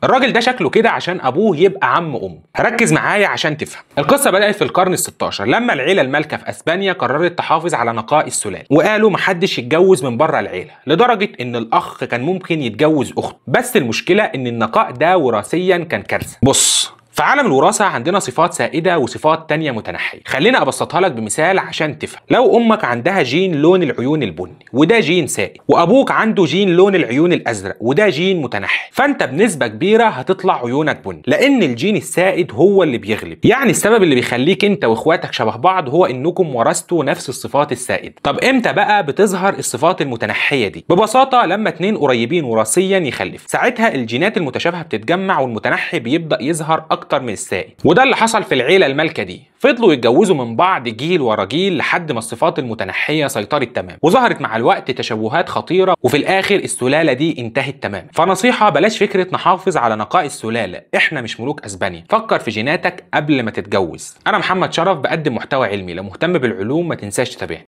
الراجل ده شكله كده عشان ابوه يبقى عم امه. ركز معايا عشان تفهم. القصة بدات في القرن ال16 لما العيلة المالكة في اسبانيا قررت تحافظ على نقاء السلالة، وقالوا محدش يتجوز من بره العيلة، لدرجة ان الاخ كان ممكن يتجوز اخته. بس المشكلة ان النقاء ده وراثيا كان كارثة. بص، في عالم الوراثة عندنا صفات سائدة وصفات تانية متنحية. خلينا أبسطها لك بمثال عشان تفهم. لو أمك عندها جين لون العيون البني وده جين سائد، وأبوك عنده جين لون العيون الأزرق وده جين متنحي، فأنت بنسبة كبيرة هتطلع عيونك بني، لأن الجين السائد هو اللي بيغلب. يعني السبب اللي بيخليك أنت وإخواتك شبه بعض هو إنكم ورثتوا نفس الصفات السائدة. طب إمتى بقى بتظهر الصفات المتنحية دي؟ ببساطة لما اتنين قريبين وراثيا يخلفوا، ساعتها الجينات المتشابهة بتتجمع والمتنحي بيبدأ يظهر اكتر من السائد. وده اللي حصل في العيلة المالكة دي، فضلوا يتجوزوا من بعض جيل ورا جيل لحد ما الصفات المتنحيه سيطرت تمام، وظهرت مع الوقت تشوهات خطيرة، وفي الاخر السلالة دي انتهت تماما. فنصيحه، بلاش فكرة نحافظ على نقاء السلالة، احنا مش ملوك اسبانيا. فكر في جيناتك قبل ما تتجوز. انا محمد شرف، بقدم محتوى علمي، لو مهتم بالعلوم ما تنساش تتابعني.